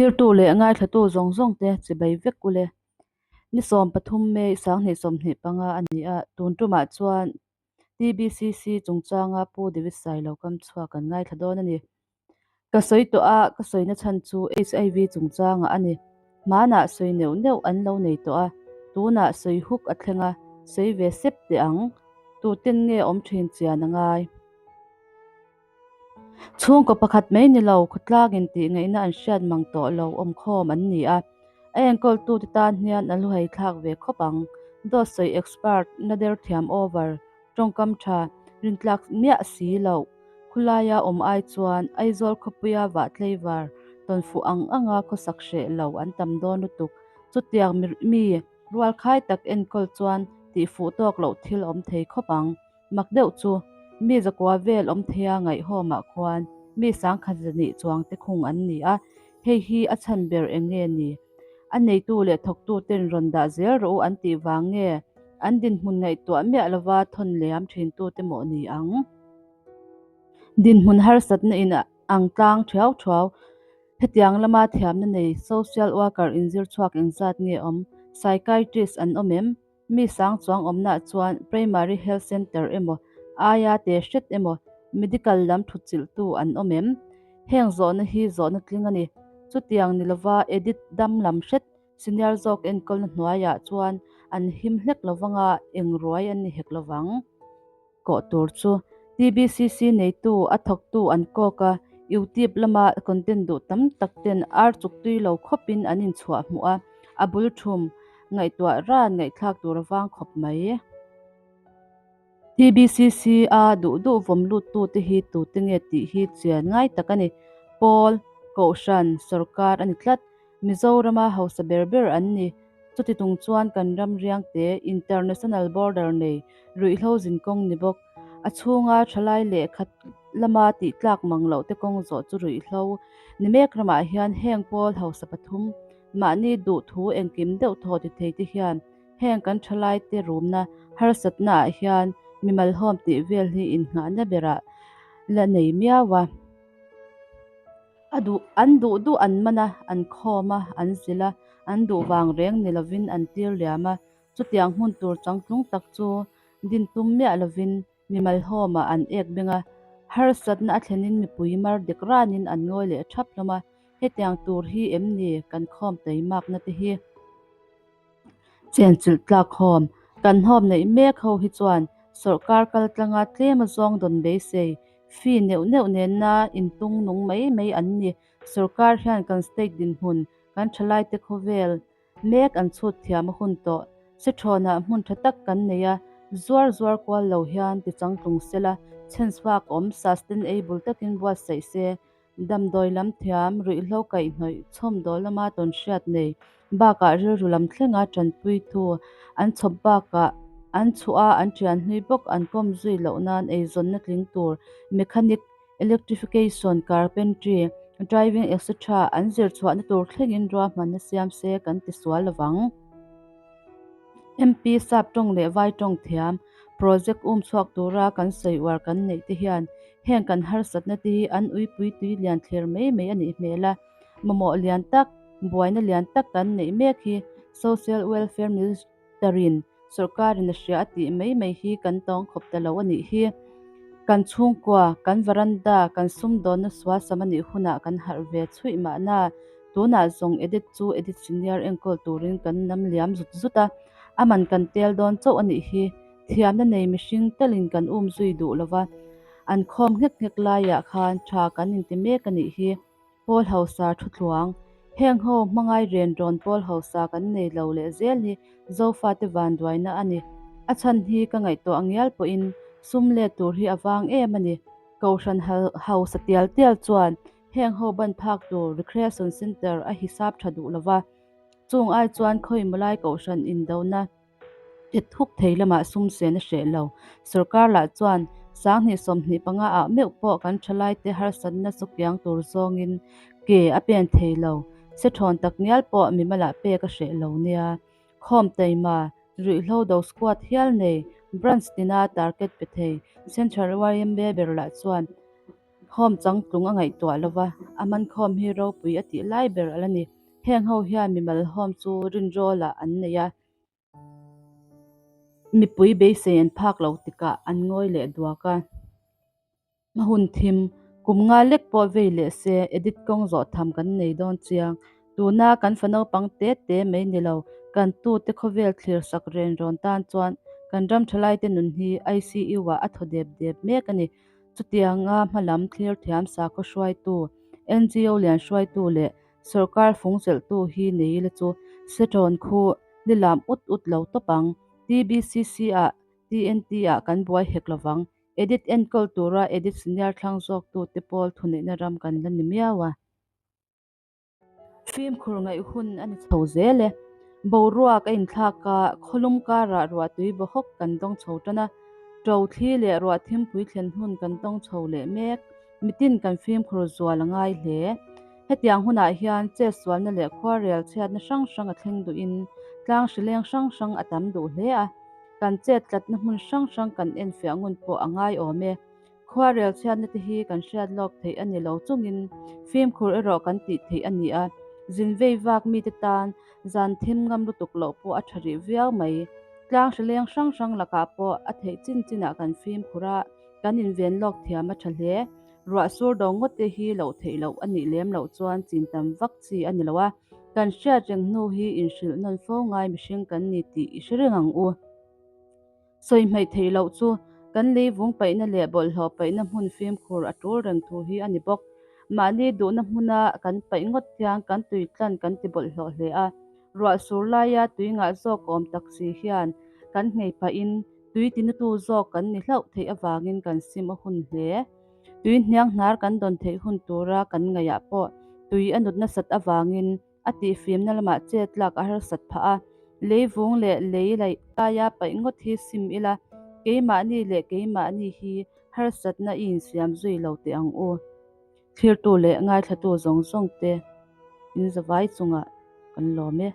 Thlirtu leh ngaithlatu zawng zawng te chibai vek ule. Ni 13 May 2025 a ni a, tun tumah chuan TBCC chungchanga Pu David Sailo kam chhuak kan ngaithla dawn a ni. Ka sawi tawh a, ka sawina chhan chu HIV chungchangah a ni. Hmanah sawi neuh neuh an lo nei tawh a, tunah sawi huk a thleng a, sawi ve sep teh ang. Tuten nge awm thin chian a ngai? Chhungkaw pakhat mai ni lo, khawtlangin tih ngaihna an hriat mang tawh lo awmkhawm an ni a, a enkawltute tan hian a hluhai thlak ve khawp ang. Dawt sawi expert, na der thiam over, tawngkam tha, rintlak miah si loh, khulaia awm ai chuan Aizawl khawpuia vah tleivar tawnfuh ang anga khawsak hreh lo an tam dawn lutuk. Chutiang mi rualkhai tak enkawl chuan tihfuh tawk loh thil a awm thei khawp ang. Mak deuh chu, mi zakua vel awm theia ngaihawmah khuan mi sangkhat zahnih chuang te khung an ni a, hei hi a chhan ber eng nge ni? A neitu leh thawktu ten rawn dah zel rawh u an tih vang nge an dinhmun ngaihtuah miah lova thawn liam thintu te mawh ni ang? Dinhmun harsatna in ang tlang thiau thuau. Hetiang lama thiamna nei social worker inzir chhuak engzat nge awm? Psychiatrist an awm em? Mi sang chuang awmnaah chuan Primary Health Centre emaw, aia te hret emaw, medical lam thutchilhtu an awm em? Heng zawhna hi zawhna tling a ni. Chutiang ni lova edit dam lam hret senior zawk enkawlna hnuaiah chuan an him hlek lovanga eng ruai an ni hek lovang. Kawh tur chu TBCC neitu a thawktu an kawk a, YouTube lama content duh tam tak ten ar chuk tui lo khawpin an inchhuah hmuh a, a bul thum ngaihtuah ran ngaihthlak tur a vang khawp mai. TBCC a duh duh vawm lut tu te hi tute nge tih hi chian ngai tak a ni. Pawl, Kohhran, Sorkar a ni tlat. Mizorama hausa ber ber an ni. Chuti tung chuan kan ram riangte international border nei ruihhlo zinkawng ni bawk. A chhunga thalai lehkha lama tih tlak mang loh te kawng zawh chu ruihhlo ni mek ramah hian heng pawl hausa pathum mahni duh thu engkim deuh thaw ti thei te hian heng kan thalai te rumna harsatna ah hian mimalhawm tih vel hi innghahna berah la nei miau a. A duh, an duh duh an man a, an khawm a, an zilh a, an duh vang reng ni lovin an tir liam a, chutiang hmun tur changtlung tak chu din tum miah lovin mimalhawmah an ek beng a, harsatna a thlenin mipui mar dik ranin an ngawi leh thap hlawm a, hetiang tur hi em ni kan khawm teimakna te hi? Chenchilh tlak hawm, kan hawm neih mek ho hi chuan sawrkar kal tlanga tlem a zawng dawn beisei, fee neuh neuh nena intung nung mai mai an ni. Sawrkar hian kan state dinhmun, kan thalaite khawvel mek an chhut thiam a hun tawh. Sithawnah hmun tha tak kan nei a, zuar zuar kual lo hian tichangtlung sela, chhenchhuak awm sustainable takin buatsaih se, Damdawi lam thiam, ruihhlo kaihhnawih, chhawmdawl lama tawnhriat nei bakah rilru lam thlenga tanpuitu an chhawp bakah an chhuah a, an thian hlui bawk an kawm zui loh nan eizawnna tling tur mechanic, electrification, carpentry, driving etc an zir chhuahna tur thlengin ruahmanna siam se kan ti sual lovang. MP sap tawng leh vai tawng thiam project um chhuak tura kan sawi uar kan neih te hian heng kan harsatna te hi an uipui tui lian thler mai mai a nih hmel a, mamawh lian tak, buaina lian tak kan neih mek hi Social Welfare Minister-in Sawrkarin a hria a tih mai mai hi kan tawng khawp ta lo a nih hi. Kan chhungkua, kan varanda, kan sumdawnna sualsam a nih hunah kan harh ve chhuih mahna tunah zawng edit chu edit senior enkawl turin kan nam liam zut zut a, a man kan tel dawn chauh a nih hi. Thiamna nei mihring talin kan um zui duh lova, an khawm nghek nghek laiah khan tha kan inti mek a nih hi. Pawl hausa thu thluang, Heng ho hmangai ren rawn pawl hausa kan nei lo leh zel hi Zofate vanduaina a ni. A chhan hi ka ngaihtuah ngial pawhin sum let tur hi a vang em a ni. Kohhran hausa tial tial chuan heng ho ban phak tur Recreation Centre a hisap tha duh lova, chung ai chuan khawimawlai kohhran indona, Tet huk thei lamah sum sen a hreh lo. Sorkar lah chuan 2025 ah meuh pawh kan thalaite harsatna chukiang tur zawngin ke a pen thei lo. Se thawn tak ngial pawh mimalah pek a hreh lo nia. Khawm taima, ruihhlo do squad hial nei, branch tina target pe thei Central YMA ber lah chuan. Home changtlung a ngaihtuah lo va, a man khawm hi ropui a tih lai ber a la ni. Heng ho hian mimal home chu rinrawlah an nei a. Mipui beisei an phak lo tikah an ngawi leh duak a. Hma hun thim, kum nga lek pawh vei leh se edit kawng zawh tham kan nei dawn chiang. Tuna kan fa naupang te te mai ni lo, kan tute khawvel thlir sak ren rawn tan chuan kan ram thalaite nun hi ICU ah a thaw dep dep mek a ni. Chutianga hmalam thlir thiam sakhaw hruaitu, NGO lian hruaitu leh Sorkar fung chelhtu hi nei ila chu Seṭawn khu ni lam ut ut lo tawp ang. TBCC ah TNT ah kan buai hek lovang. Edit enkawl tura edit senior thlang zawktu te pawl thuneihna ram kan la ni miau a. Fimkhur ngaih hun a ni chho zel e. Boruak a inthlak a, khawlum karah ruahtui bawhawk kan dawng chho tan a. Ṭo thli leh ruah thimpui thlen hun kan tawng chho leh mek. Mitin kan fimkhur zual a ngai hle. Hetiang hunah hian chetsualna leh khuarel chhiatna hrang hrang a thleng duhin tlang hrileng hrang hrang a tam duh hle a. Kan chet tlatna hmun hrang hrang kan enfiah ngun pawh a ngai awm e. Khuarel chhiatna te hi kan hriat lawk theih a ni lo chungin fimkhur erawh kan tih theih a ni a. Zin vei vak mite tan zan thim ngam lutuk loh pawh a tha rih viau mai. Tlang hrileng hrang hrang lakah pawh a theih chin chinah kan fimkhur a. Kan inven lawk thiam a tha hle. Ruah sur do ngawt te hi loh theih loh a nih lem loh chuan chin tam vak chi a ni lo a, kan hriat reng hnu hi inhrilh nawn fo ngai mihring kan ni tih i hre reng ang u. Sawi hmaih theih loh chu kan lei vung paihna leh bawlhhlawh paihna hmun fimkhur a tul reng thu hi a ni bawk. Mahni duhna hmuna kan paih ngawt hian kan tui tlan kan ti bawlhhlawh hle a, ruah sur laia tui ngah zawk awm tak si hian kan nghei pahin Tui tinutu zawk kan ni hlauh theih avangin kan sim a hun hle. Tui hniang hnar kan dawn theih hun tura kan ngaihah pawh tui a nut nasat avangin a tihfimna lamah chet lak a harsat phah a. Lei vung leh lei laih laia paih ngawt hi sim ila, keimahni leh keimahni hi harsatna i insiam zui lo teh ang u. Thlirtu leh ngaithlatu zawng zawng te in zavai chungah kan lawm e.